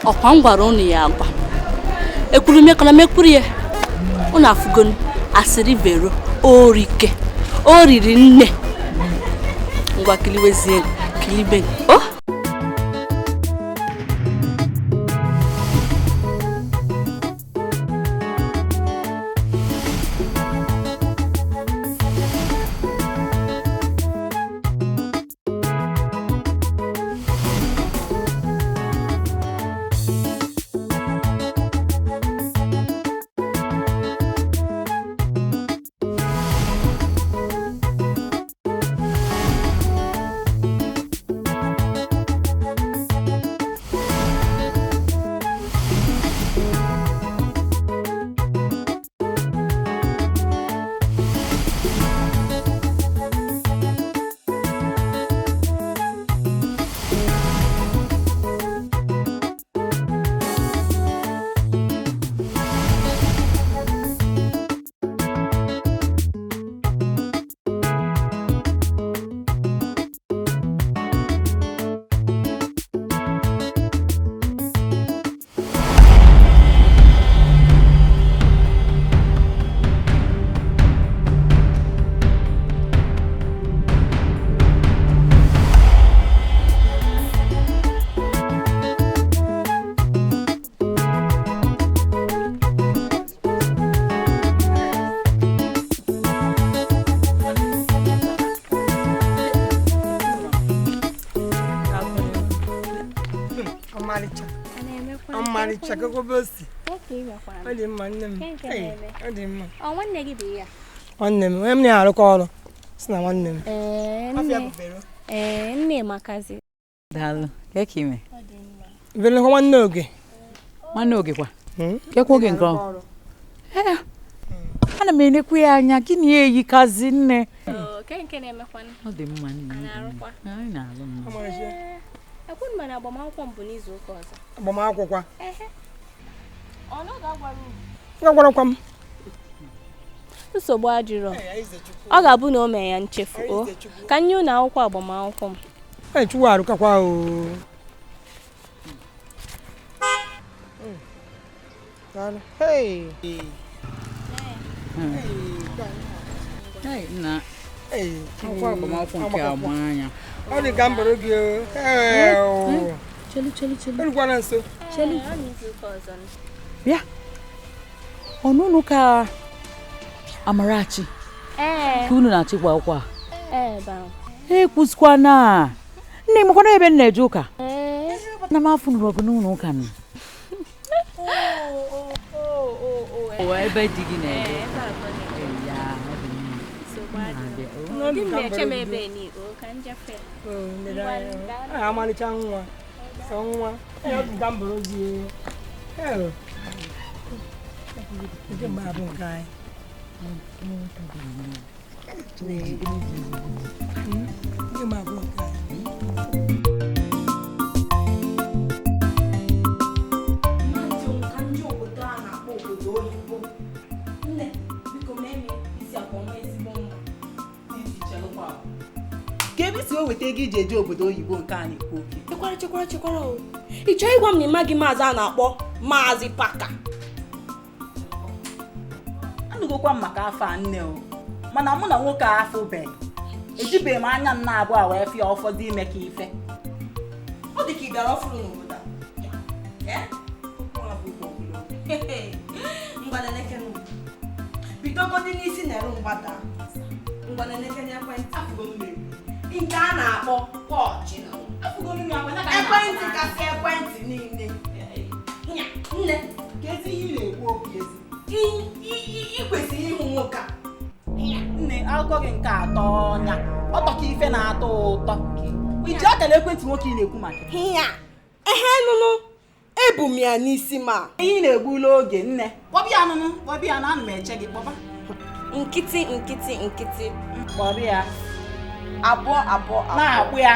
Ọkwa m gwara ụnụ ya agwa. Ekwuru m ekọla m ekwuru ya. Ụnụ afụgonu asịrị Vero orike. O riri nne. Ngwa kiliwezie kilibeni. O Ọmarịcha kokobosi. Ọ dị mma nne m. Ọ dị mma. Ọ nwanne gị bụ ya? Nwanne m, onye m na-arụkọ ọrụ si na nwanne m. Ee, nne makazi. Daalụ. Ka ka ime? Vero nwanne Oge. Nwanne Oge kwa? Kekwa oge nke ọ? Ee. Ana m enekwu ya anya, gịnị ya eyikazi nne? Nke na-emekwanụ. Ọ dị mma nne. Na-arụkwa. Anyị na-alụ mma. Ekwuru m na agbamakwụkwọ m bụ n'izu ụka ọzọ. Agbamakwụkwọ? Ehe. Ọ na ga-agwara unu? Agwarakwa m. Nsogbu adịrọ. Ọ ga-abụ na o mee ya nchefu o. Ka nye unu akwụkwọ agbamakwụkwọ m. Ee, Chukwu arụkakwa o. Hey. Hey, nna. Akwụkwọ agbamakwụkwọ nke agba anya. Ọ dị ka m bụrụ gị o. Chelu chelu chelu. Erukwana nso. Chelu. Bịa. Ọnụnụ ka Amarachi. Ee. Ka unu na-achịkwa akwụkwọ a. Ee, ba. Ekwuzikwana. Nne m kwana ebe m na-eje ụka. Ee. Na m afụ nụrụ ọgụ n'ụlọ ụka nụ. Ebe di gị na-eje. Di m na-eche m ebe ni o ka m jefe. Amalịcha nwa. Sọ nwa. Ọ dị ka m bụrụ gị o. Nke mgbe abụ nke anyị. Nke mgbe abụ nke anyị. Ka ebe si o weta ego iji eje obodo oyibo nke a na-ekwu oke. Chekwara chekwara chekwara o. Ị chọrọ ịgwa m na ịmaghị maazị a na-akpọ Maazị Paka? Anụgokwa m maka afọ a nne o. Mana mụ na nwoke a afụbeghị. Ejibeghị m anya m na-abụọ a wee fịa ụfọdụ ime ka ife. Ọ dị ka ị bịara ọfụrụ n'obodo a. Bidogodi n'isi na-eru mgbada. Ngwaneleke n'ekwentị. Afụgo mmiri. Nke a na-akpọ pọọchị. Ekwentị kasị ekwentị niile. Nne, ka ezi ihe ị na-ekwu okwu ezi. Ị kwesịrị ịhụ nwoke a. Nne, akụkọ gị nke atọ ọnya. Ọ tọka ife na-atọ ụtọ. Iji akara ekwentị nwoke ị na-ekwu maka ya. Ehe nụnụ, ebu m ya n'isi ma. Ihe ị na-egbula oge nne. Kpọbịa ya nụnụ, kpọbịa ya na ana m eche gị kpọba. Nkịtị nkịtị nkịtị. Kpọbịa ya. Abụọ abụọ abụọ. Na-akpụ ya.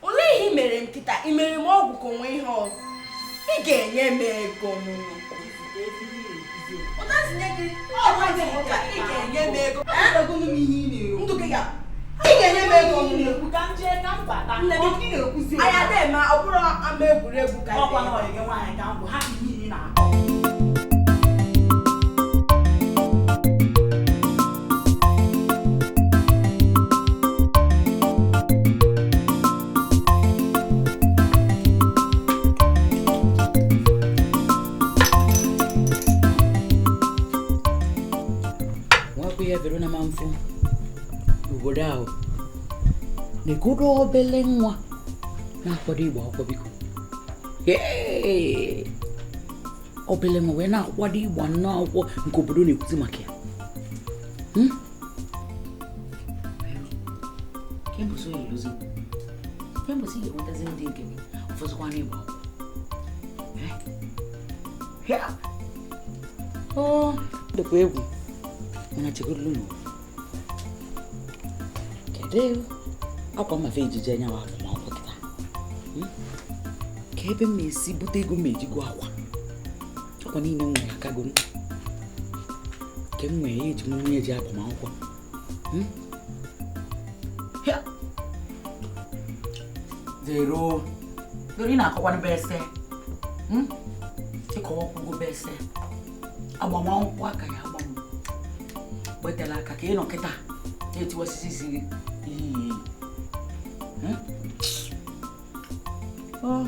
Olee ihe i mere m kịta? I mere m ọgwụ ka onwe ihe ọzọ? Ị ga-enye m ego nụnụ. Ị ga-enye m ego. Ndụ gị ga. Ị ga-enye m ego m na-ekwu ka m jee ka m bata. Nne Ọ gị na-ekwuzi anyị ada eme ọ bụrụ ama egwuregwu ka ọkwa na ọyị gị nwaanyị ka m bụ hapụ ihe ị na-akọ. Nwakwa ihe Verona ma mfụ n'obodo ahụ na-egodo obele nwa na-akwado ịgba akwụkwọ biko. Yee! Obele nwa wee na-akwado ịgba nnọọ akwụkwọ nke obodo na-ekwuzi maka ya. Hmm? Vero, kemgbe so elozi m, kemgbe si ga-enwetazi ndị nke gị ọfọzụkwa n'ịgba akwụkwọ. Eh? Ya! Oh, dịkwa egwu. Mana chegodulu nụ. Kedu akwa mmafe ejije anya wa agbamakwụkwọ kịta? Ka ebe m esi bute ego m eji gụọ akwa. Akwa niile m nwere akago m. Ke m nwere ya eji m nwunye ji agbamakwụkwọ. Ya! Zero. Zero ị na-akọkwanụ bụ ese. Ịkọwakwugo bụ ese. Agbamakwụkwọ aka ya agba m. Wetara aka ka ị nọ kịta na-etiwasisi isi gị iyi. Oh.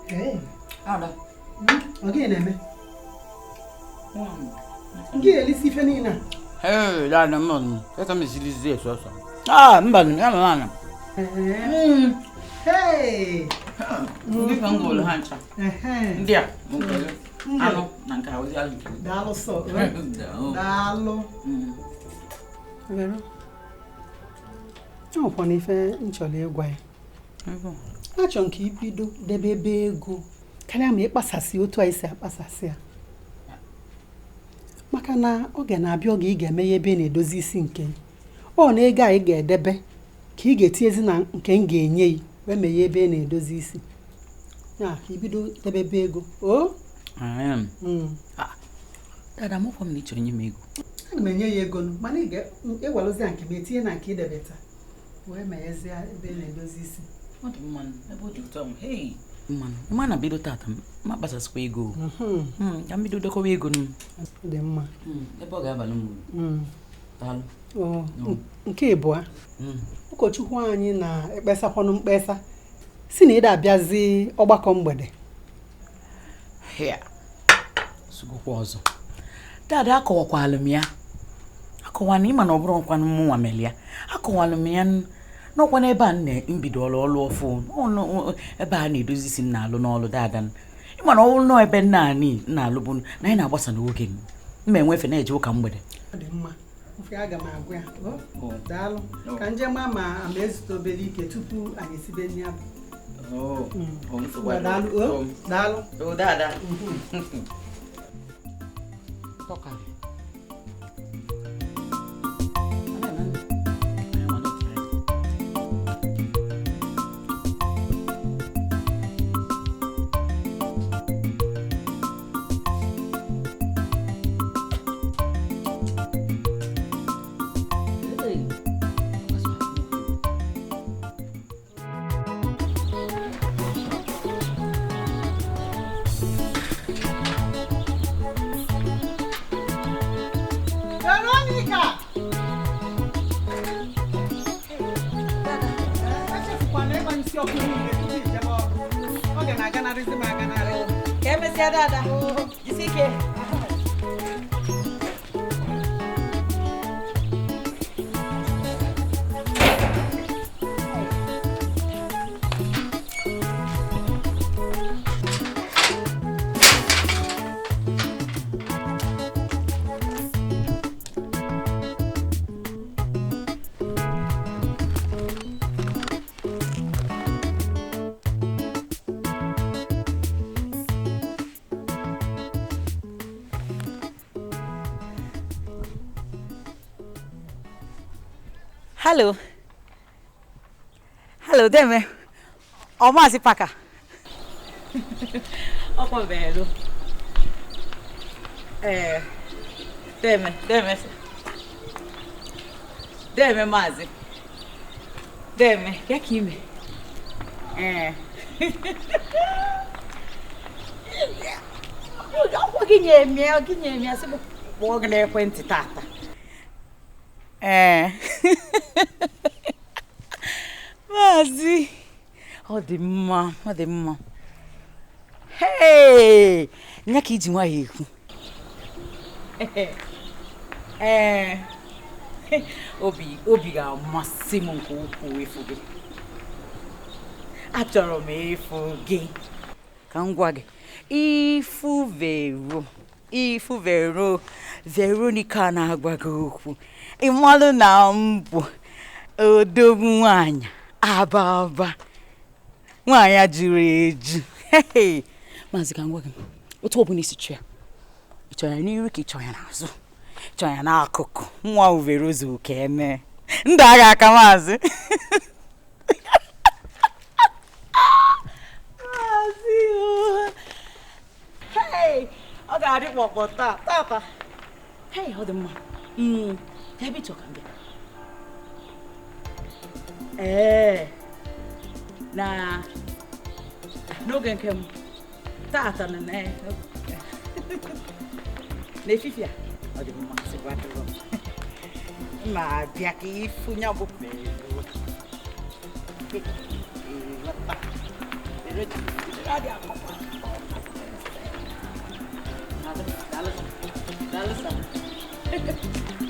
Ee, Ada. ọ gịnị na-eme? Gị elisi ife niile a? Hey, dada m nọ. Eka m esilizie sọsọ. Ah, mba, ya nọ na. Ee. Hey! Ndị ka m gụrụ ha ncha. Ehe. Ndị a, nke gị. Anụ na nke ahụzi alụ. Daalụ sọ. Daalụ. Vero, ọ nwekwa na ife m chọrọ ịgwa ya. Achọrọ m ka ibido debe ebe ego karịa ma ịkpasasị otu anyị si akpasasị ya. Maka na oge na-abịa oge ị ga-eme ya ebe ị na-edozi isi nke gị. Ọ na ego a ị ga-edebe ka ị ga-etinyezi na nke m ga-enye gị wee meghe ebe ị na-edozi isi. Ya ka ibido debe ebe ego. O? Dada, mụkwa m na ị chọrọ inye m ego. Ana m enye ya ego nụ, mana ị ga-ewelụzi ya nke m etinye na nke idebe taa wee meghezie ebe ị na-edozi isi. Ọ dị mma nụ, ebe ọ dị ụtọ m. Hey! Mmanụ, mma na bido tata m, ma kpasasịkwa ego. Ka m bido dekọwa ego nụ. Ọ dị mma. Ebe ọ ga-abalị m uru. Daalụ. Ọ, nke ịbụa, ụkọchukwu anyị na-ekpesakwanụ mkpesa si na ịda abịazi ọgbakọ mgbede. Hịa. Sugokwa ọzọ. Dada akọwakwalụ m ya. Akọwa na ịma na ọ bụrụ nkwanụ mụnwa mere ya. Akọwalụ m ya n'ọkwa n'ebe a m bidoro ọlụ ọfụ ọnụ ebe a na-edozi isi m na-alụ n'ọlụ dada. Ịma na ọlụ nọ ebe nna anyị na-alụbụ na anyị na-agbasa n'oge m. M enwefe na-eje ụka mgbede. Ọ dị mma. Ofe aga m agwa ya. O, daalụ. Ka njem a ma ama ezute obere ike tupu anyị esibe nri abụ. Ngwa, daalụ. O, daalụ. Dada. Tọkarị. Veronica! Echefukwana ịgbanyụsị ọkụ niile tupu i jebe ọrụ. Oge na-aganarịzi m aganarị. Ka emesịa dada. Jisi ike. Hello. Hello, Deme. Ọ Maazị Paka. Ọkwa Vero. Ee. Deme, deme. Deme maazị. Deme, ya ka ime. Ee. Ọkwa gị nye m ya, gị nye m ya sị m kpọọ gị n'ekwentị tata. Ee. Maazị, ọ dị mma, ọ dị mma. Hey! Nya ka iji nwayọọ ekwu. Ee. Obi ga-amasị m nke ukwuu ịfụ gị. Achọrọ m ịfụ gị. Ka m gwa gị, ịfụ Vero, ịfụ Vero, Veronica na-agwa gị okwu. Ị malụ na m bụ odogwu nwaanyị ababa. Nwaanyị a juru eju. Hey! Maazị, ka m gwa gị, otu ọbụla isi chọọ ya, ị chọrọ ya n'iru ka ị chọrọ ya n'azụ, chọọ ya n'akụkụ, nwa Vero zuru ka eme. Ndụ agha aka maazị. Maazị o. Hey! Ọ ga-adị kpọkpọ taa tata. Hey, ọ dị mma. Ya ebe ị chọrọ ka m bịa. Ee. Na n'oge nke m tata na na n'efifie a, ọ dị mma, sịkwa dịrọ m. Ma bịa ka ịfụ ya bụ Vero. Vero ji adị akọkwa. Daalụ, daalụ sir.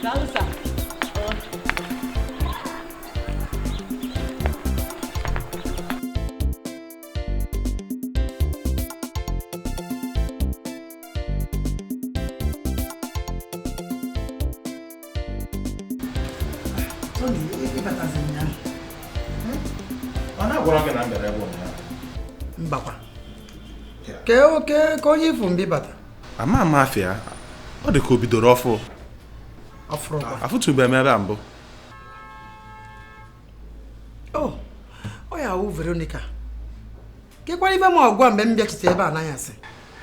Daalụ sir. Tony, ịbatazi ụnyaahụ. Ọ na-agwara gị na m bịara ebe ụnyaahụ. Mbakwa. Ke oke ka onye ifu mgbe ịbata. Ama ama afịa, ọ dị ka o bidoro ọfụ. Ọfụrụ kwa. Afụtụbeghị m ebe a mbụ. O, ọ ya awụ Veronica. Kekwara ife m ọgwa mgbe m bịachite ebe a n'anyasị.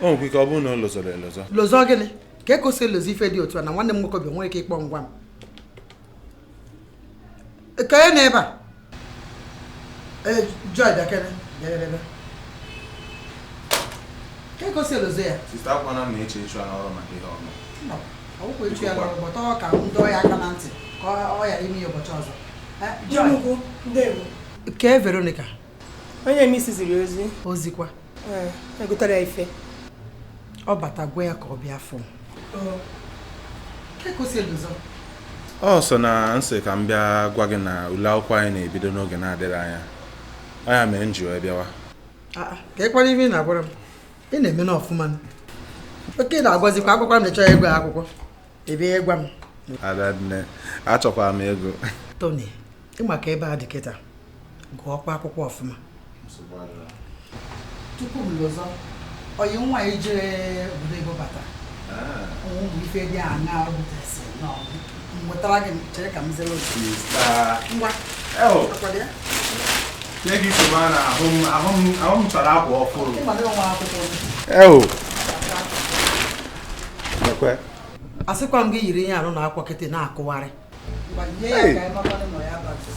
O nwekwa ike ọ bụrụ na o lozoro elozo. Lozọ gịnị? Ka e kosi elozo ife dị otu a na nwanne m nwoke bịa nwere ike ịkpọ ngwa m. Ka ya na ebe a. Ee, Joy bịa kene, bịa bịa bịa. Ka e kosi elozo ya? Sista akwana m na-eche ịchụ ya n'ọrụ maka ihe ọma. Ọwụkwa echu ya n'ọrụ, bọta ọ ka m dọọ ya aka na ntị ka ọ ghara ime ya ụbọchị ọzọ. Joy. Nnukwu, ndewo. Kee Veronica. Onye m isi ziri ozi. Ozikwa. Ee, egotara ya ife. Ọ bata gwa ya ka ọ bịa fụ. Ka ekosi elozo. Ọ sọ na nsị ka m bịa gwa gị na ule akwụkwọ anyị na-ebido n'oge na-adịghị anya. Ọ ya mere m ji wee bịawa. Ka ekwara ife ị na-agwara m. Ị na-eme na ọfụma. Oke na-agwazikwa akwụkwọ m na-echọ ya ego akwụkwọ. Ị bịa ịgwa m. Adanne, achọkwara m ego. Tony, ịma ka ebe a dị kịta. Gụọkwa akwụkwọ ọfụma. Tupu m lọzọ, oyi nwa ije obodo ego bata. Ụmụ ife dị aṅaa o butesi nọ. M wetara gị, chere ka m zere ozi. Sista. Ngwa. Eo. Akwado ya? Nye gị nsogbu a na ahụ m chọrọ akwa ọfụrụ. Ịma na ịnwe akwụkwọ. Eo. Ekwe. Asịkwa m gị yiri ihe arụ na akwa kịtị na-akụgharị. Ngwa, nye ya ka ịmakwanụ ma ya abalị.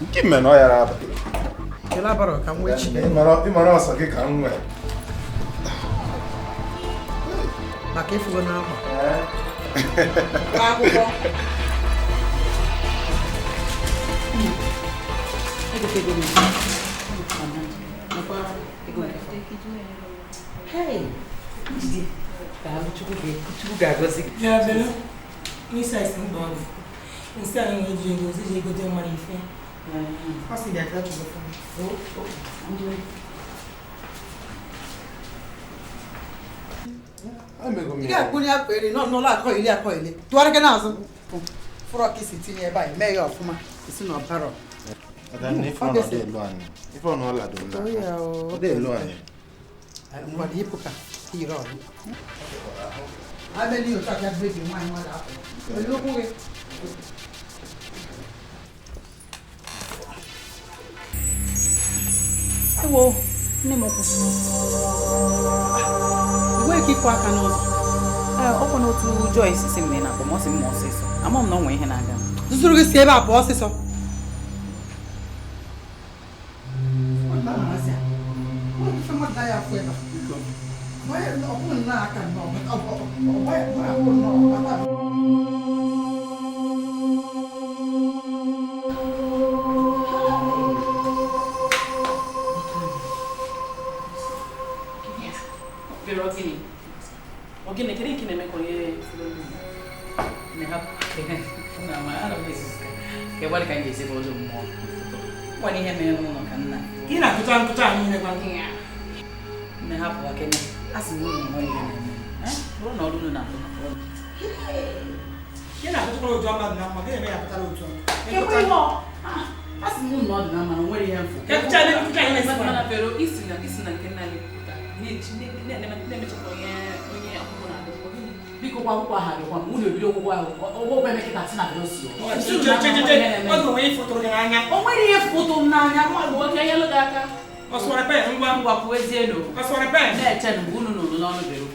Nke mme na ọ yara abalị. Kele abalị ka m wee chi. Ịmara ọsọ gị ka m nwee. Maka ịfụgo n'akwa. Akwụkwọ. Hey, Jide, daalụ, Chukwu ga-agọzi gị. Ya bịa, n'isi anyị si mba ọgụ. Nsị anyị nwere ji ego, ozi ji ego dị mmadụ ife. Ọ sị bịa ka chọrọ fún. Ị ga-akpụnye akpa eri nọ n'ụlọ akọ ili akọ ili. Tụgharị gị n'azụ. Fụrọ ka isi tinye ebe a, mee ya ọfụma. Isi na ọbara. Adanne, ife ọ nọ dị elu anyị. Ife ọ nọ ọla dị elu. Ọ dị elu anyị. Ngwa dị ịpụ ka iyiri ọrụ. Abịa n'ihi otu aka bebi nwaanyị nwa ga-apụ. Olee okwu gị? Ewo, Nne m ukwu. Enweghị ike ịkụ aka n'ụzọ. Ee, ọkwa n'otu Joyce si m na ị na-akpọ m, ọ sị m ma ọsịsọ. Ama m na ọ nwee ihe na-aga m. Zuzuru gị si ebe a pụọ ọsịsọ. O nwere ihe fụtụ m n'anya na-eche mgbe unu nụrụ n'ọnụ bere.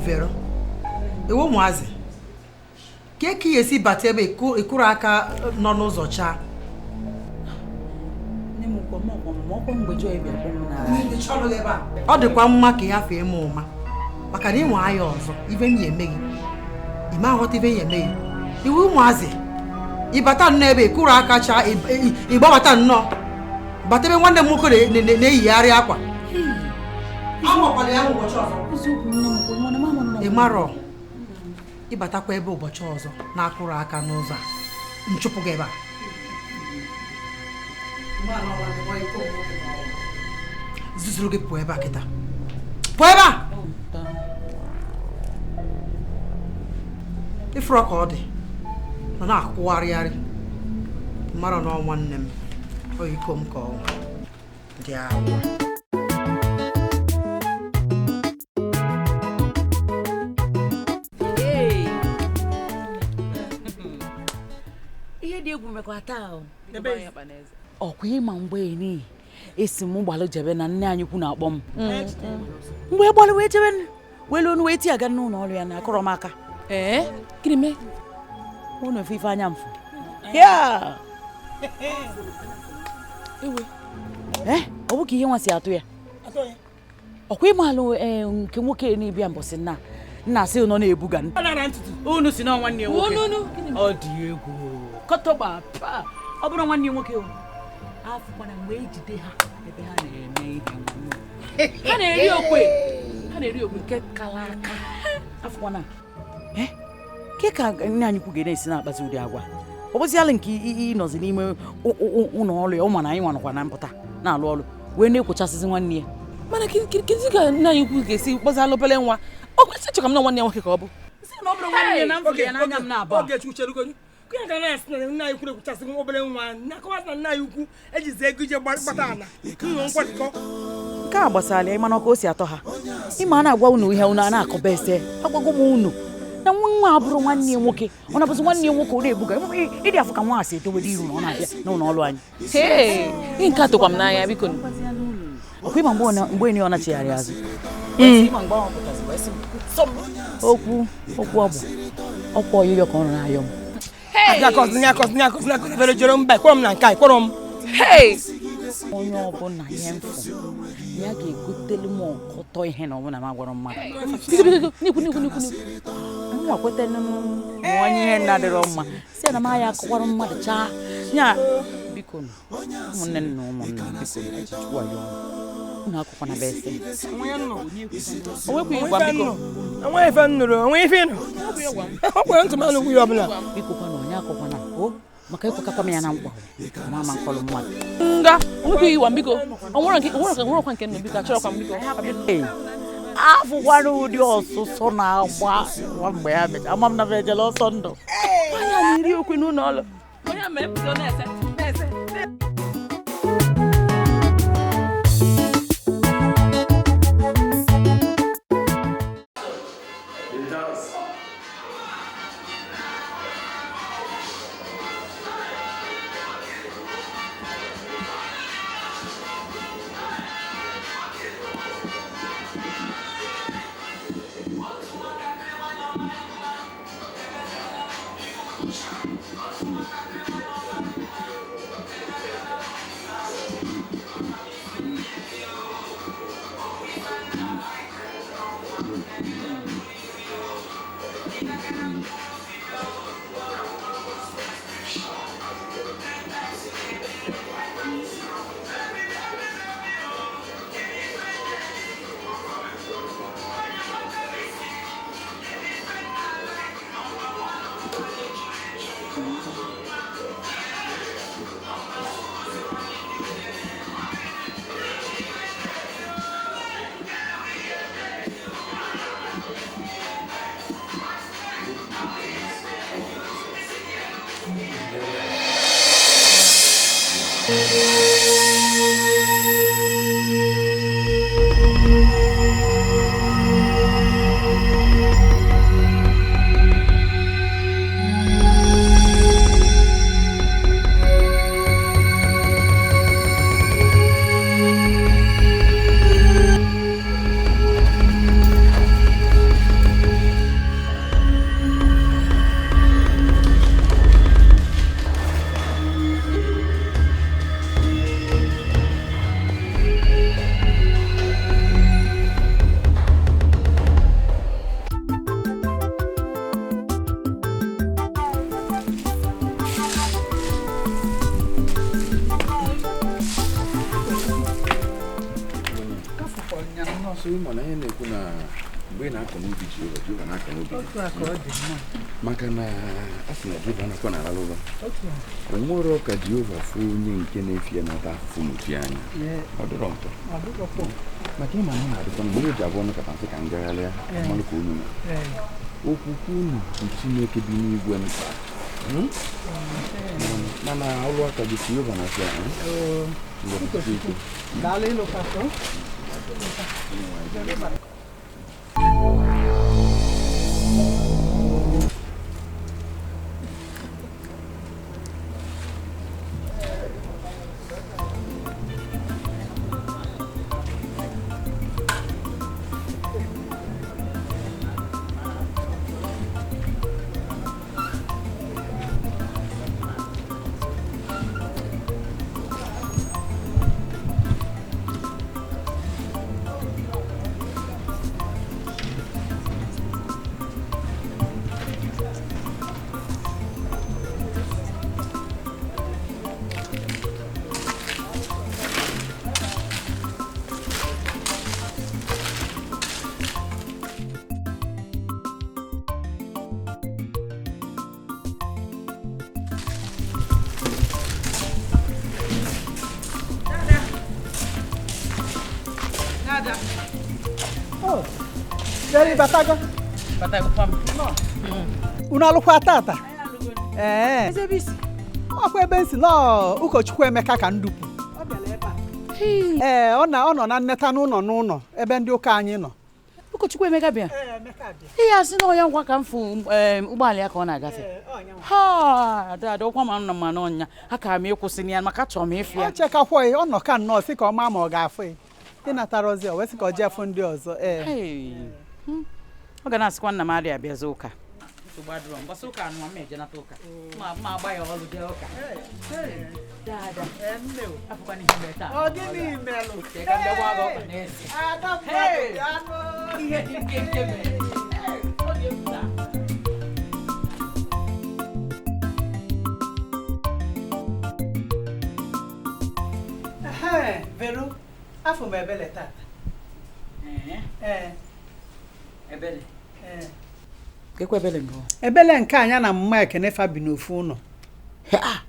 Vero, ewo ụmụazị ka ka esi bata ebe ịkụrụ aka nọ n'ụzọ chaa. Ọ dịkwa mma ka ya fee m ụma maka na ịnwe anya ọzọ ibe m ya eme gị ime aghọta ibe ya eme gị. Iwu ụmụazị ịbata nnọọ ebe ịkụrụ aka chaa, ịgbabata nnọọ bata ebe nwanne m nwoke na-eyigharị akwa. Amakwala ya ụbọchị ọzọ. Ị marọ ịbatakwa ebe ụbọchị ọzọ na-akụrụ aka n'ụzọ a nchụpụ gị ebe a. Zuzuru gị pụọ ebe a kịta, pụọ ebe a. Ịfụrụ ka ọ dị nọ na-akwụgharịgharị mara na ọ nwanne m oyiko m ka ọ dị agwa. Ọkwa ịma mgbe ni esi m gbalụ jebe na nne anyị kwu na-akpọ m mgbe gbalụ wee jebe welu onu wee ti aga n'ụlọ ọrụ ya na akọrọ m aka. Ee, gịnị mee? Ụnụ efe ife anya mfụ. Ya! Ewe. Ee, ọ bụ ka ihe nwa si atụ ya. Ọkwa ịma alụ nke nwoke na-ebịa mbọsị nna nna asị nọ na-ebuga unu si na nwanne ya nwoke. Ọ dị egwu. Kọtọgba pa ọ bụrụ nwanne ya nwoke o afụkwana mgbe ejide ha ebe ha na-eme ihe ha na-eri okwe ha na-eri okwe nke kala aka afụkwana ke ka nne anyị kwu ga na-esi na-akpazi ụdị agwa ọ bụziala nke ịnọzi n'ime ụlọ ọrụ ya ụma na anyị nwanọkwa na mpụta na-alụ ọrụ wee na-ekwochasịzi nwanne ya. Mana kezi ka nne anyị kwu ga-esi kpọzala obere nwa ọ kwesịrị ịchọ ka m na nwanne ya nwoke ka ọ bụ nke a gbasara ya ịmana ọka o si atọ ha ịma a na-agwa unu ihe unu a na-akọba ese agwago m unu na nwa abụrụ nwanne ya nwoke ọ na-abụzi nwanne ya nwoke ọ na-ebuga ịdị afọ ka nwa si etowere iru na ọ na-abịa n'ụlọ ọrụ anyị. Ihe nke a tụkwa m n'anya biko. Ọkwa ịma mgbe enyi ọ nachigharị azụ okwu okwu ọ bụ ọkwa ọyịyọ ka ọ nọ na-ayọ m. Onye ọbụla ihe mfụ ya ga-egotelu m ọkọtọ ihe na ọbụla m agwara mmadụ. Nwa kwetara m onye ihe na-adịrọ mma si na m aya akọkwara mmadụ chaa nya biko ụmụnne na ụmụnna biko ejijikwa ya ọnụ unu akọkwana bụ ese. Biko kwana onye akọkwana o maka ịkwakakwa m ya na mkpa ma ama nkọlụ mmadụ. Nga onwekwa iwa biko onwere ọkwa nke nnu biko achọrọkwa m biko. Ee, Afụkwana ụdị ọsụsọ na-agba nwa mgbe ya mecha ama m na ejela ọsọ ndụ. Onye a na-eri okwe n'ụlọ ọrụ. Onye a ma na-ese na-ese. It does. Maka na a sị na Jehova anakwa na alụba o nwere ka Jehova fụ onye nke na-efi ya nata afụfụ n'otu anya ọ dịrọ mfe maka ịma na ọ na-adịkwa mgbe onye ji abụọ nọkọta nsị ka m gagharịa mmanụ ka unu okwukwe unu bụ Chineke bi n'igwe mkpa mana ọrụ aka gị Jehova na-asị ahụ. Batago. Batago pam. Unu alụkwa tata? Ee. Ọkwa ebe nsi nọ ụkọchukwu Emeka ka ndupu. Ee, ọ nọ na nneta n'ụlọ n'ụlọ ebe ndị ụka anyị nọ. Ụkọchukwu Emeka bịa? Ihe asị na ọya ngwa ka m fụ ụgbọala ya ka ọ na-agafe. Ha, dada ọkwa ma nọ ma n'ọnya. Aka m ịkwụsị ya maka achọrọ m ịfụ ya. Ọ chekakwa ọ nọ ka nnọọ sị ka ọ maa ma ọ ga-afụ ya. Ị natara ozi o wee sị ka ọ jee fụ ndị ọzọ. Ee. Ọ ga na-asịkwa nna m adịghị abịazi ụka. Mbọsị ụka anụ m ejenata ụka. Ma agba ya ọlụ jee ụka. Dada. Afụkwana ihe mere taa. Ọ gịnị melụ? Ka m bịa gwa gị ọkpa n'eze. Ihe dị nkenke mere. Ọ dị egwu taa. Vero, afọ m ebele tata. Ee. Ebele. Kekwa ebele mbụ. Ebele nke anya na mma Ekene fa bi n'ofu ụlọ. Ha!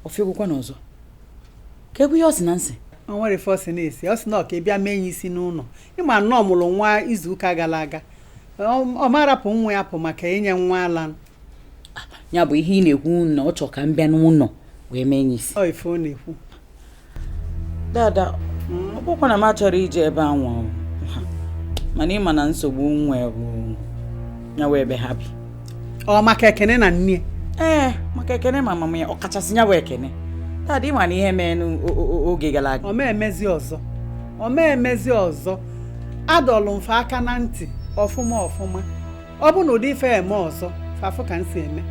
Ofe egwukwa n'ọzọ. Kekwa ihe ọ sị na nsị. O nwere ife ọ sị na-esi, ọ sị na ọ ka ị bịa mee ya isi n'ụlọ. Ịma nnọọ mụrụ nwa izuụka gara aga, ọ marapụ nwa ya pụ maka inye nwa ala. Ya bụ ihe ị na-ekwu na ọ chọrọ ka m bịa n'ụlọ wee mee ya isi. Ọ ife ọ na-ekwu. Dada, ọ bụkwa na m achọrọ ije ebe a nwụrụ, mana ịma na nsogbu nwe bụ ya wee ebe ha bi. Ọ maka Ekene na nne? Ee, maka Ekene ma mama ya, ọ kachasị ya bụ Ekene. Dada, ịma na ihe mee n'oge gara aga. Ọ ma emezi ọzọ. Ọ ma emezi ọzọ. Adọlụ mfe aka na ntị ọfụma ọfụma. Ọ bụ na ụdị ife eme ọzọ, fafụ ka m si eme.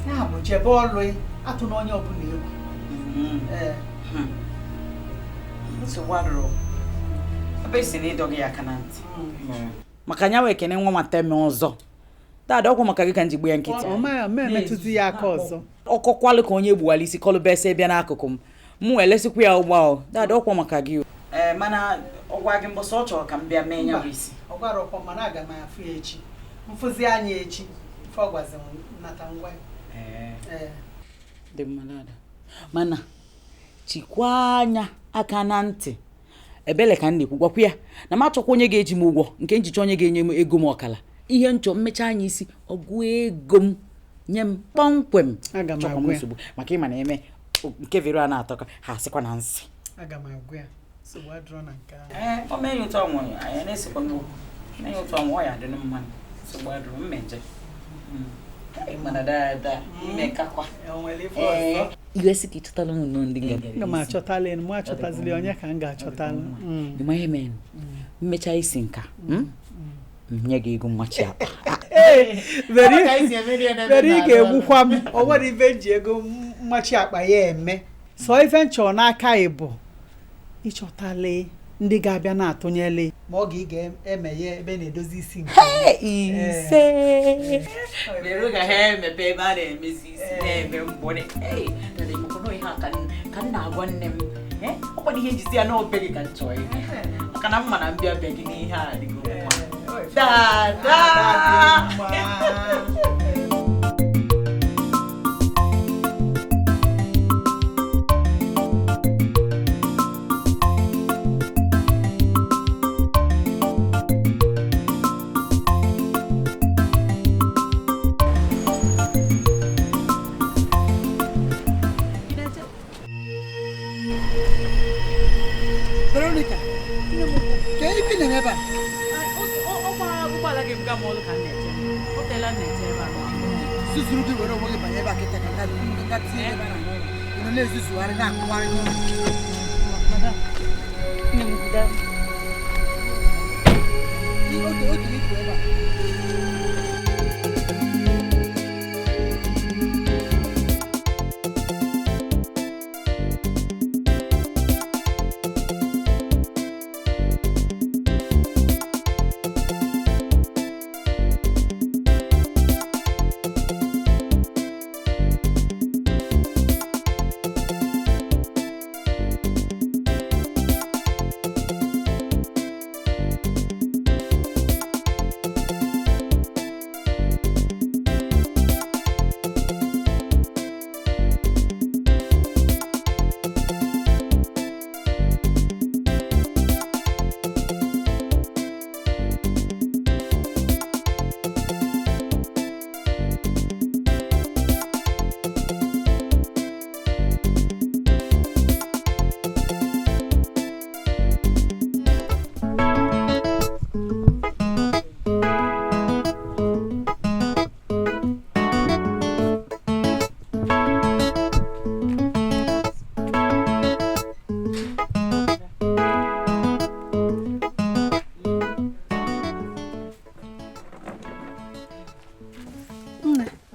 Ya bụ jebe ọlụ, atụ na onye ọbụla egwu. Ee. Nsogbu adịrọ. Ebe esi na ịdọ gị aka na ntị. Maka nya wee Ekene nwa nwata eme ọzọ. Dada, ọkwa maka gị ka m ji gbu ya nkịtị. Ọ ma emetụzi ya aka ọzọ. Ọkọkwalụ ka onye gbuwara isi kọlụbese bịa n'akụkụ m. Mụ elesikwa ya ụgbọ ahụ. Dada, ọkwa maka gị o. Ee, mana ọ gwa gị mbọsị ọ chọrọ ka m bịa mee ya bụ isi. Ọ gwara ọkwa, mana aga m afụ ya echi. Mfụzi anya echi. Ife ọ gwazi m nata ngwa ya. Ee. Dị mma dada. Mana chikwaa anya aka na ntị. Ebele ka m na-ekwu, gwakwa ya na m achọkwa onye ga-eji m ụgwọ nke njicha onye ga-enye m ego m ọkala. Ihe nchọ mmecha anya isi ọgụ ego m nye m kpọmkwem. Aga m Chọkwa m agwa ya. nsogbu maka ịma na eme nke vero a na-atọka ha asịkwa na nsị. Aga m agwa ya. Nsogbu adịrọ na nke ahụ. Ee, o mee ya ụtọ ọnwụ, anyị na-esikwa n'okwu. Mee ya ụtọ ọnwụ, ọ ya adị mma. Nsogbu adịrọ, mmeje. Mana dada, imekakwa. O nwere ife ọzọ? Iwe sị ka ị chọtala m nnọọ ndị nga. Aga m achọtala enu, mụ achọtazili onye ka m ga-achọtalụ. Ịma ihe mere? Mmecha isi nka, m nye gị ego mmachi akpa. Ee, veri ị ga-egbukwa m. O nwere ife m ji ego mmachi akpa ya eme. Sọ ife m chọrọ n'aka ị bụ ịchọtala ndị ga-abịa na-atụnyele ma ọ ga ị ga-emeghe ebe na-edozi isi nke. Ise. Vero ga ha emepe ebe a na-emezi isi na-eme mgbọrị. Ee, dada, ịmakwa na ihe a ka m na-agwa nne m. Ọ kwado ihe njizi ya n'obe gị ka m chọọ ya. Maka na mma na mbịa be gị n'ihe a adịgo mma. Dada! Veronica, ka ibi na ebe a? Ụgbọala gị buga m ọlụ ka m na-eche. O teela m na-eche ebe a. Zuzuru gị were onwe gị banye ebe a kịta ka nga tinye ebe a na n'ụlọ. Ị nọ na-ezuzugharị na-akụgharị n'ụlọ. Nne m buga. Oge oge ịpụ ebe a.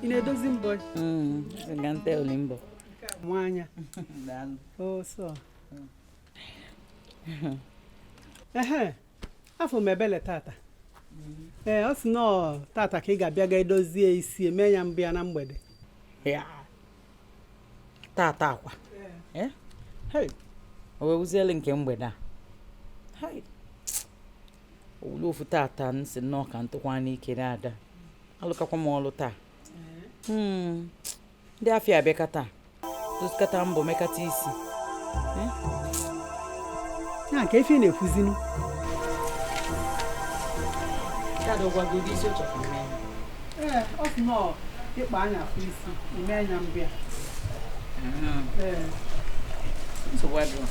Ị na-edozi mbọ? Mbọ. Nwanya. O so. Ehe. Afọ m ebele tata. Ee, ọ sị nọọ tata ka ị ga-abịa ga edozie isi eme ya mbụ ya na mgbede. Ya. Tata akwa. Eh? Hey. O wee wuziele nke mgbede a. Hey. Owulu ofu tata m si nnọọ ka ntụkwa n'ike na-ada. Alụkakwa m ọlụ taa. Ndị afịa abịaka taa. Dozikata mbọ mekata isi. Ya nke ife ị na-ekwuzinu. Ee, ọ sị na ịkpa anya afụ isi, ime anya mbịa. Nsogbu adịrọ,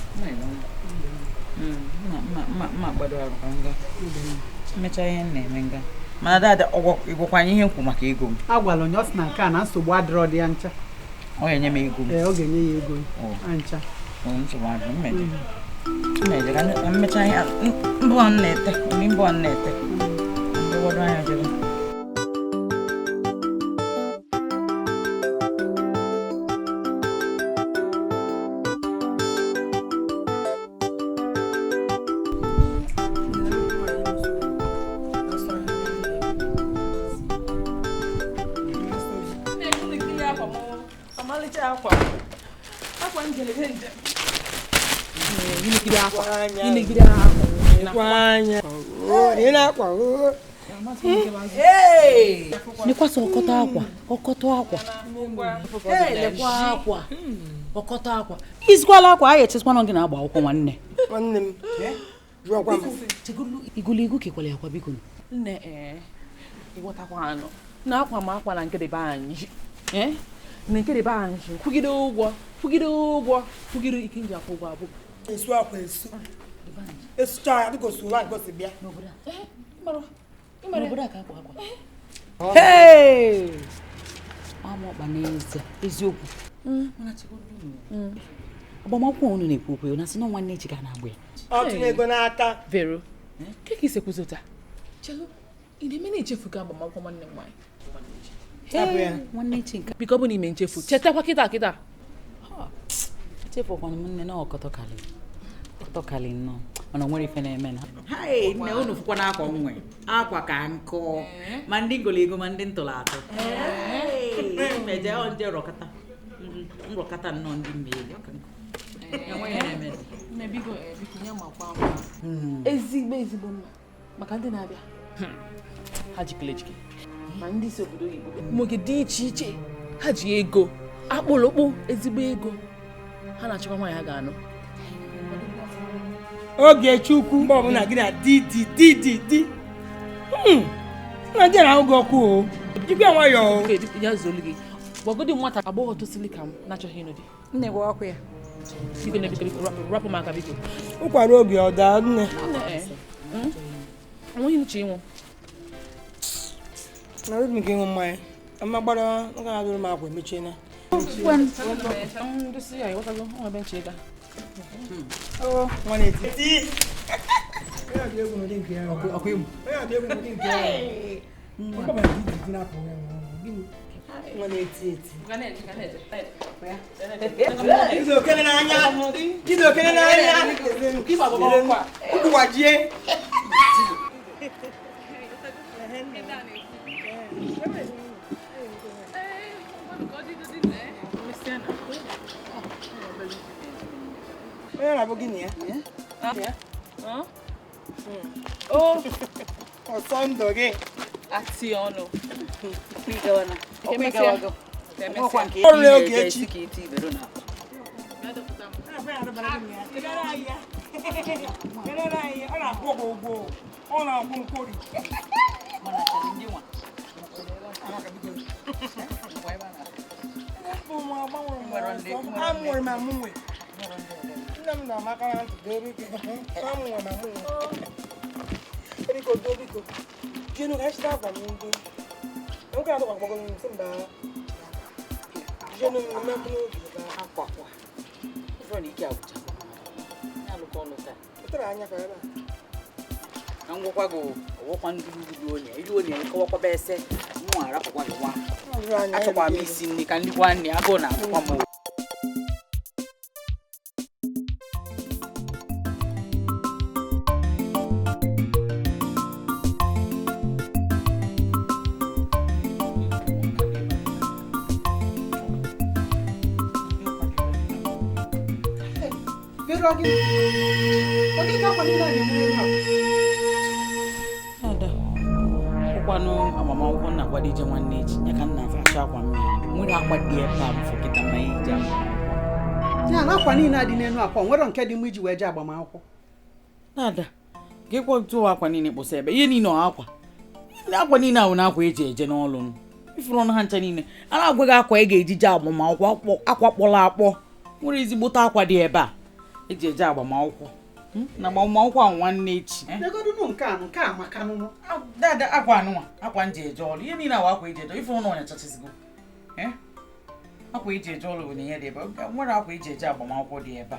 mma gbado arụ ka nga mmecha ihe m na-eme nga. Mana dada, ịgwakwanye ihe nkwu maka ego m. Agwala onye ọ sị na nke a na nsogbu adịrọ dị ya ncha. Ọ ga-enye m ego m. Ee, ọ ga-enye ya ego ncha. Nsogbu adịrọ, mmeje ka mmecha ihe mbọ m na-ete, mbọ m na-ete. Ndewado anya jebe. Nekwasị ọkọtọ akwa, ọkọtọ akwa. Lekwa akwa, ọkọtọ akwa. Izikwala akwa, anyị echezikwana gị na-agba akwụkwọ nwanne. Nwanne m, jụọkwa m. Igoligo kekwala akwa biko. Nne ịghọtakwa anụ. Na akwa m akwa na nkedebe anyị. Na nkedebe anyị, kwugide ụgwọ, kwugide ụgwọ, kwugide ike nji akwụ ụgwọ abụ. Esu akwa esu. Esucha ya dịka osu ụwa nke osi bịa. N'obodo a ka akwa akwa. Hey! Ama ọkpa n'eze, eziokwu. Agbamakwụkwọ unu na-ekwu okwu na sị na nwanne echi ka na-agba ya. Ọ tụnye ego n'aka. Vero, ke ka isi ekwuzi ụta? Chelo, ị na-eme na echefu ka agbamakwụkwọ nwanne m nwaanyị? Nwanne echi nke. Biko ọ bụ na ime nchefu, chetakwa kịta kịta. Echefukwana m nne na ọkọtọ kalị. Ọkọtọ kalị nnọọ. Mana o nwere ife na-eme na. Hai, nne unu fụkwa na akwa nwe. Akwa ka nkụ. Ma ndị ngolo ego ma ndị ntụrụ atụ. Meje ọ nje rọkata. Nrọkata nnọọ ndị mmeri. Ọ ka nkụ. Enweghị na-eme. Nne biko biko nye makwa mma. Ezigbo ezigbo mma maka ndị na-abịa. Ha jikere ejike. Ma ndị si obodo oyibo. Nwoke dị iche iche. Ha ji ego. Akpụlụkpụ ezigbo ego. Ha na-achọkwa nwaanyị ha ga-anụ. Ogechukwu mgbe ọbụla gị na di di di di di na di na-ahụ gị ọkụ o jikwa nwayọọ o ya zuolu gị gwagodi nwata agbọghọ tosili ka m na-achọghị ịnụ di nne gwa ọkụ ya biko na biko rapụ m aka biko ụkwara oge ọ daa nne onweghị nche ịnwụ na obi nke ịṅụ mmanya ama gbara nka na-adụrụ m akwa emechiena ndosi ya ịghọtago nwa ebe nche ịga. Oh, 180. Oh, Ọsọndụ gị. Ati ọnụ. Ọrụ Ogechi. Ọ na-akwụ gị ụgwọ. Ọ na-akwụ nkwori. Amụrụ m amụnwe. Nne m na-amaka na ntị debe ike. Amụnwe m amụnwe. Biko do biko. Jenu ka chita akwa m ndị. Nwoke na-atụkwa mkpọgọ m sị mba. Jenu m mmekwu n'obi ba akwa akwa. Ifo na ike agwụcha. Na-alụkọ ọlụ taa. Ụtara anya ka ebe a. Na ngwakwa gị ọwọkwa ndị ruru onye. Ilu onye nkọwakwa bụ ese. Mụ arapụkwa gị nwa. Achọkwa m isi nri ka ndị gwa nne agụụ na-agụkwa m. Ụkwanụ agbamakwụkwọ nna akwado ije nwanne echi ya ka nna achọ akwa mmiri nwere akwa dị ebe a mfụ kịta ma ije ya na akwa niile adị n'elu akwa nwere nke dị mma iji wee jee agbamakwụkwọ. Dada, gịkwa tụwa akwa niile kpọsa ebe ihe niile ọ akwa akwa niile ahụ na akwa eji eje n'ọlụ ifuru ọnụ ha ncha niile a na-agwa gị akwa ị ga-ejije agbamakwụkwọ akwa kpọrọ akpọ nwere ezigbote akwa dị ebe a eji eje agbamakwụkwọ na agbamakwụkwọ ahụ nwanne echi. Nke a maka nụnụ. Dada, akwa anụnwa akwa nji eje ọlụ ihe niile ahụ akwa eji eje ifuru ọnụ ọnyachachisigo akwa eji eje ọlụ bụ na ihe dị ebe a nwere akwa eji eje agbamakwụkwọ dị ebe a.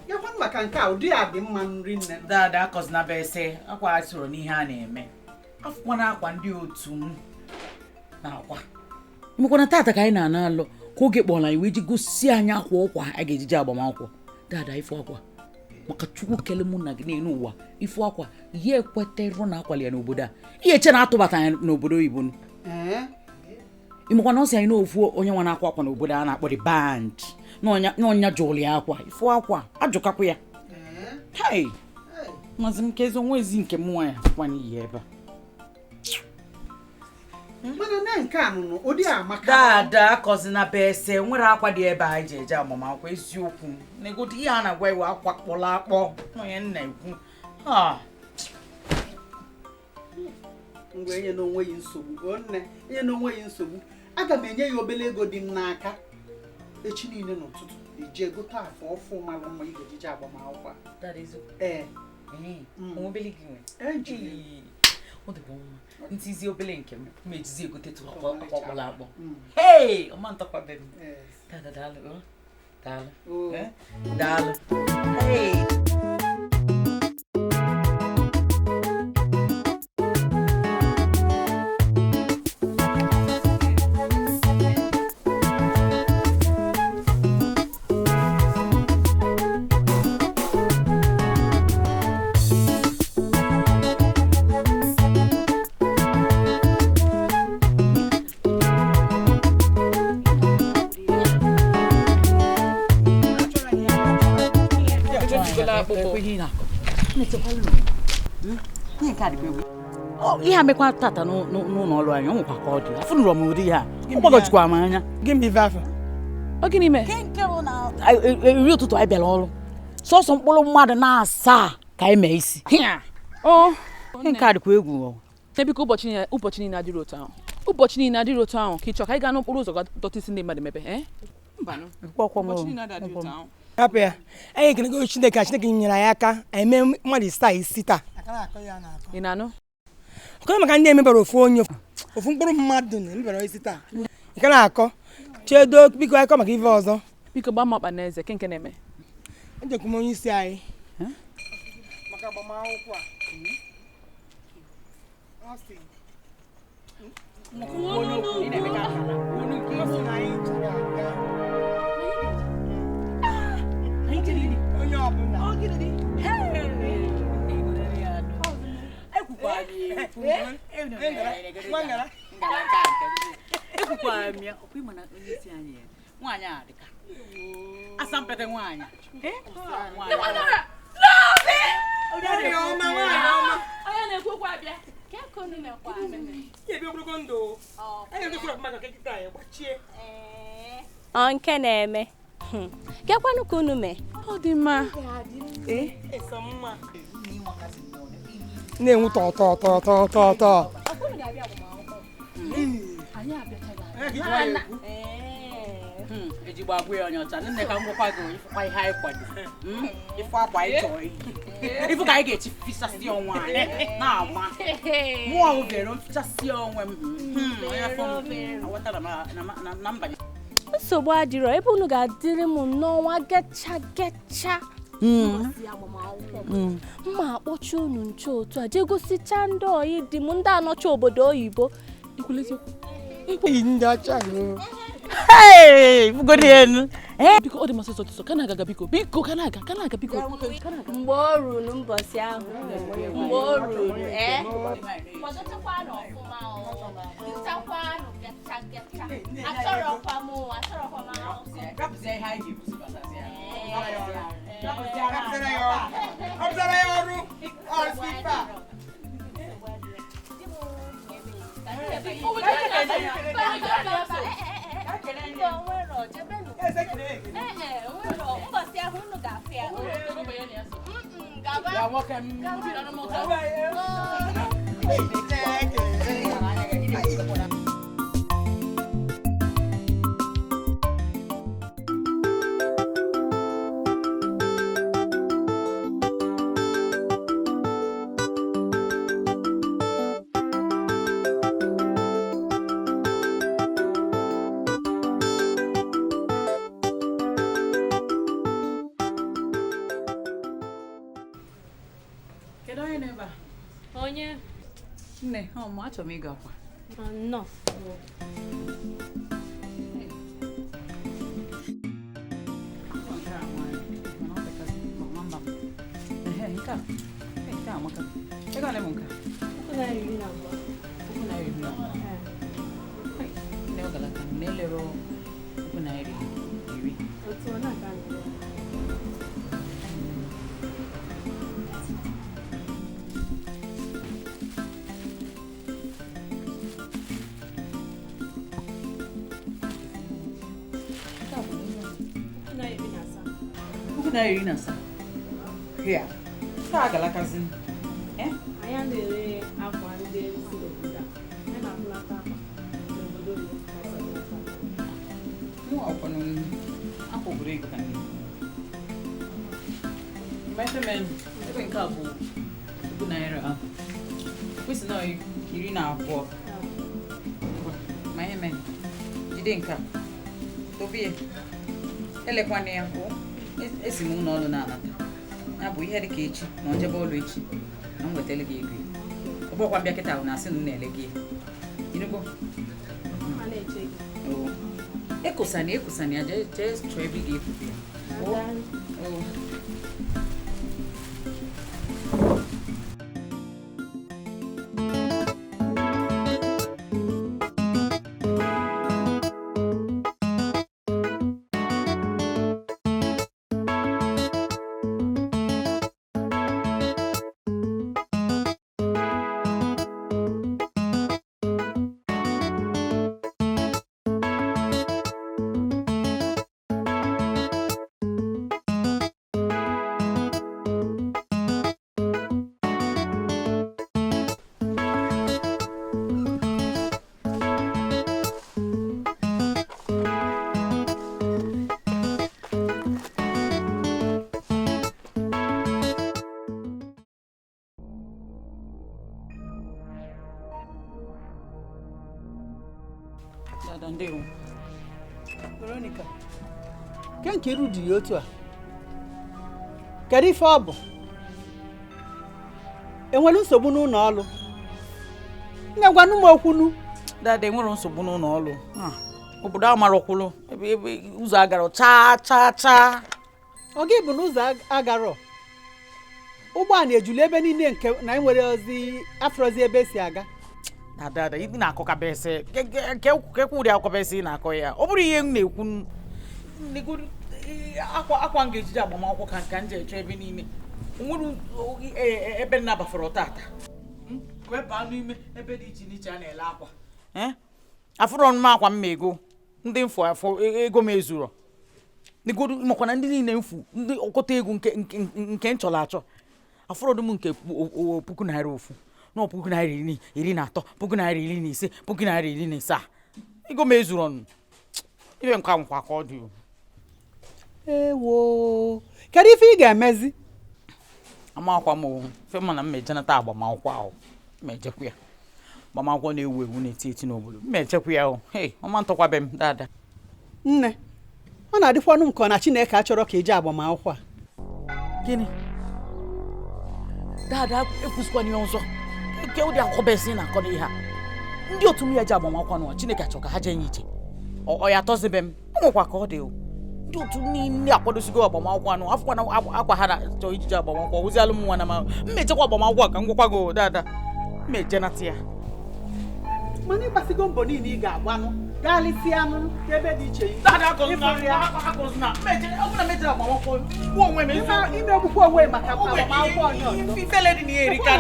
Yakwa maka nke a ụdị a dị mma nri nne. Dada, akọzina bụ ese akwa a soro n'ihe a na-eme afụkwana akwa ndị otu m na akwa imekwana tata ka anyị na-ana alụ ka oge kpọrọ anyị wee ji gosi anyị akwa ụkwa a ga-ejije agbamakwụkwọ. Dada, ifu akwa maka Chukwu kele mụ na gị n'elu ụwa ifu akwa ya ekweterụ na akwali ya n'obodo a ihe eche na-atụbata anyị n'obodo oyibo. Imekwana ọ sị anyị n'ofu onye nwa na-akwa akwa n'obodo a na-akpọ the band n'ọnya jụrụ ya akwa ifu akwa ajụkakwa ya. Hei, mazi m kezi onwe ezi nke m nwaanyị akwa n'iyi ebe a. Mana na nke a nụnụ ụdị amaka. Dada, akọzina bụ ese nwere akwa dị ebe a eji eje agbamakwụkwọ eziokwu na-egote ihe a na-agwa iwe akwa kpọrọ akpọ onye nna ekwu. Ngwa enye n'onwe ya nsogbu nne enye n'onwe ya nsogbu aga m enye ya obele ego dị m n'aka echi niile n'ụtụtụ ije gote afọ ọfụ malụ mma ị ga-ejije agbamakwụkwọ. Ee, ntizi obele nke m mejizi egotetu akwa kpọrọ akpọ. Hey, ọma ntakwabe m. Dada, daalụ. Daalụ. Daalụ. Hey. Ihe a mekwa tata n'ụlọ ọrụ anyị ọ nwekwa ka ọ dị afụnụrụ m ụdị ihe a ọ gbagọjikwa m anya. Gịnị mee? Eri ụtụtụ anyị bịara ọrụ sọsọ mkpụrụ mmadụ na-asaa ka anyị mee isi. Nke a dịkwa egwu. Biko ụbọchị niile adịrị otu ahụ ụbọchị niile adịrị otu ahụ ka ị chọọ ka anyị gaa n'okporo ụzọ dọta isi ndị mmadụ mebe. Hapụ ya, anyị ekenego Chineke Chineke nyere anyị aka anyị mee mmadụ isaa isi taa. Ị na-anụ? Ọkọrọ maka ndị emebara ofu onye ofu mkpụrụ mmadụ na emebara isi taa. Nke na-akọ chedo biko akọ maka ife ọzọ. Biko gbaa m ọkpa n'eze ke nke na-eme. Ejekwu m onye isi anyị maka agbamakwụkwọ a. Onye ọbụla. Ọ nke na-eme gekwanụ ka unu mee. Ọ dị mma. Na-enwu tọ tọ tọ tọ tọ tọ. Ejigbo agwa ya onye ọcha nne ka m gwakwa gị ifụkwa ihe anyị kwado ifu akwa anyị chọrọ ifu ka anyị ga-echi fichasị onwe anyị na-ama mụọ obere mfichasị onwe m onye afọ m aghọtara na mbanye. Nsogbu adịrọ ebe unu ga-adịrị m n'ọnwa gecha gecha mma akpọchi unu nche otu a jee gosicha ndị oyi dị m ndị anọcha obodo oyibo. Biko ọ dị m ọsịsọ ọsịsọ ka na-aga biko biko ka na-aga ka na-aga biko. Mgbe o ruru mbọsị ahụ mgbe o ruru Mbọsị ahụ unu ga-afụ ya. Ya nwoke m. Kedu onye nọ ebe a? Onye? Nne, ọ mụ achọrọ m ịga akwa. Nnọọ. Nke a, nke a amaka. Ego ole bụ nke a? ₦12,000. ₦12,000. Nne, ọ galata m na-elero ₦10,000. Otu ọ na-aga n'ihu. ₦17,000. Hịa. Nke a galakazi. Anyị na-ere akwa ndị si n'obodo a. Anyị na-akpụlata akwa n'obodo oyibo ka anyị si akpụlata akwa. Mụ ọkwanụ akwa obodo oyibo ka nne. Ma ife mere ebe nke a bụ ₦10,000. Kwesị na 12. Ma ihe mere jide nke a. Dobe ya. Elekwana ya. Esi m ụlọ ọrụ na-anata. Ya bụ ihe dị ka echi ma ọ jebe ọrụ echi na m wetara gị ego ya. Ọ bụrụkwa mbịa kịta ahụ na-asị na m na-ele gị ya. Ịnụgo? Ekosana ekosana ya jee chọọ ebe ị ga-ekwute ya. Oo. Veronica, ke nke iru dị ya otu a? Kedu ife ọ bụ? Enwere nsogbu n'ụlọ ọrụ? Nne, gwanụ m okwunu. Dada, enwere nsogbu n'ụlọ ọrụ. Obodo amarọkwụlụ ebe ụzọ agarọ chaa chaa chaa. Ọ gị bụ na ụzọ agarọ? Ụgbọala ejula ebe niile nke na enwere ozi afrozi ebe esi aga. Dada, ị na-akọkaba ese kekwu ụdị akọba ese ị na-akọ ya. Ọ bụrụ ihe m na-ekwu akwa m ga-ejide agbamakwụkwọ ka nka m ji eche ebe niile. Onwere ebe nna bafere tata. Wee baa n'ime ebe dị iche n'iche a na-ele akwa. Afụrọ m akwa m ma ego ndị mfu afọ ego m ezuro. Makwa na ndị niile mfu ndị ọkọta ego nke m chọrọ achọ. Afụrọ m nke ₦1,000. Na ₦13,000, ₦15,000, ₦17,000. Ego m ezuru ọnụ. Ibe nke nkwa ka ọ dị. Ewo, kedu ife ị ga-emezi? Amakwa m o, fe m na m ejenata agbamakwụkwọ ahụ. M ejekwa ya. Agbamakwụkwọ na-ewu ewu na-eti eti n'obodo. M ejekwa ya o. Hey, ọma ntọkwabe m dada. Nne, ọ na-adịkwanụ m ka ọ na Chineke achọrọ ka eje agbamakwụkwọ a. Gịnị? Dada, ekwusịkwana ya ọzọ. Nke ụdị akụkọ na-akọ n'ihe a. Ndị otu m ya ji agbamakwụkwọ n'ụwa Chineke achọ ka ha jee nye ije. Ọ ya atọzibe m. Ọ nwekwa ka ọ dị o. Ndị otu niile akwadosigo agbamakwụkwọ anụ afụkwa na akwa ha na-achọ ijiji agbamakwụkwọ wụzialụ m nwa na ma mmechekwa agbamakwụkwọ ka m gwakwa gị dada. Mmejenata ya. Mana ịgbasigo mbọ niile ị ga-agbanụ gaalịsịa anụ ebe dị iche iche. Imegbukwa onwe maka agbamakwụkwọ onye ọzọ.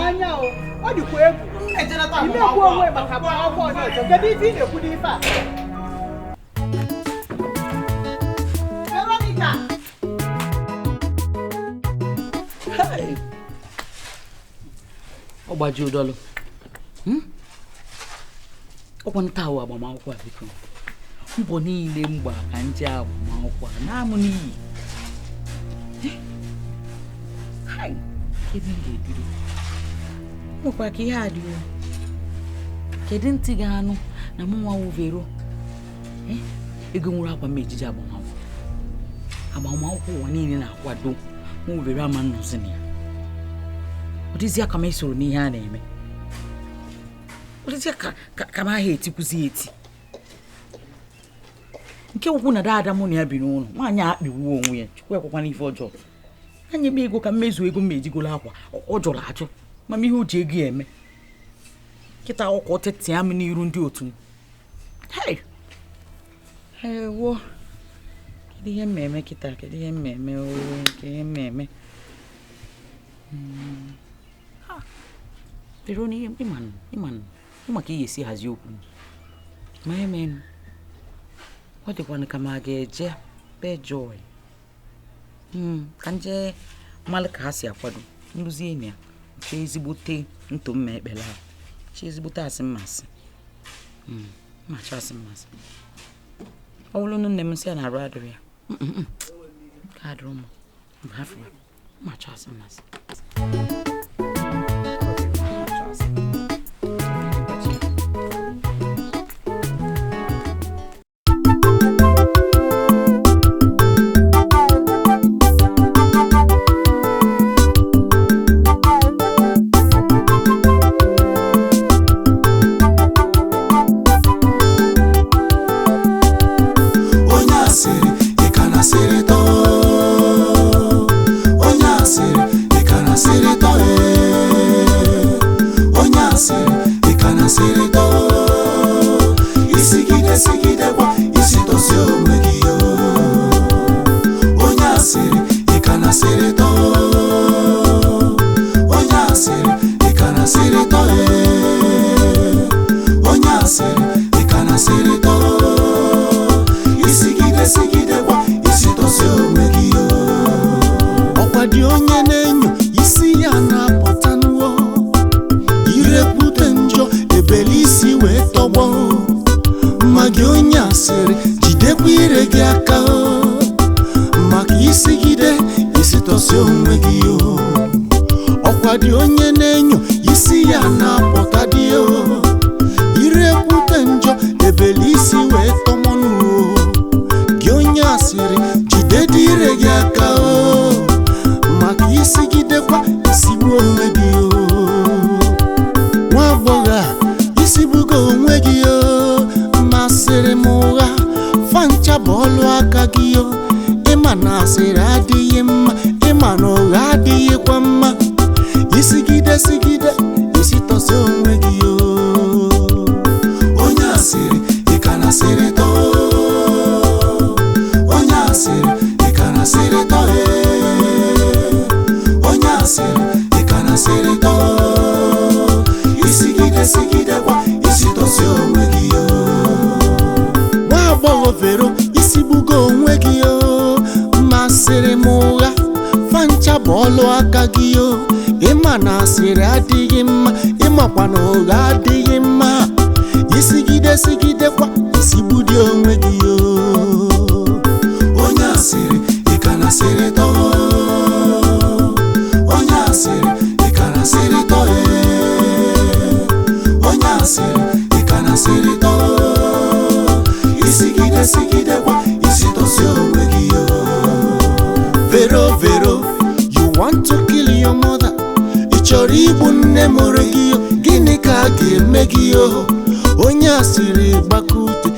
Anya o, ọ dịkwa egwu. Imegbu onwe maka agbamakwụkwọ onye ọzọ. Kedu ife ị na-ekwu n'ife a? Kịta. Ọ gbaji ụdọlụ. Ọkwa nta ahụ agbamakwụkwọ a biko. Mbọ niile m gbara ka nje agbamakwụkwọ a na-amụ n'iyi. Kedu m ga-ebido? Nwekwa ka ihe a dị o. Kedu ntị ga-anụ na mụ nwa wụ Vero? Ego nwere akwa m ejiji agbamakwụkwọ. Agbamakwụkwọ ụwa niile na-akwado mụ Vero ama nnọzi na ya. Ọ dịzịa ka m esoro n'ihe a na-eme. Ọ dịzịa ka m ahịa etikwuzi eti. Nke ukwu na dada mụ na ya bi n'ụlọ, nwaanyị a akpịwuo onwe ya, chukwu ekwekwana ife ọjọọ. Anya m ego ka m mezuo ego m ejigolo akwa, ọ jụrụ ajụ, ma m ihe o ji ego ya eme. Kịta ọkwa ọtịtị m n'iru ndị otu m. Hei! Ewo! Kedu ihe m eme kịta? Kedu ihe m eme? Oo, kedu ihe m eme? Pero ni iman, ịma ka ị ga-esi hazie okwu. Ma emenụ. Ọ dịkwanụ ka ma ga-eje be Joy. Ka nje mmalụ ka ha si akwado. Nrụzie na ya, chọọ ezigbote nto mma ekpele ha. Chọọ ezigbote asị mmasị. Ma chọọ asị mmasị. Ọ bụrụ na nne m sị ya na arụ adịrị ya. Ka adịrị mma. Mba afọ. Ma chọọ asị mmasị. Gịnị ka a ga-eme gị? Onye asịrị gbakute.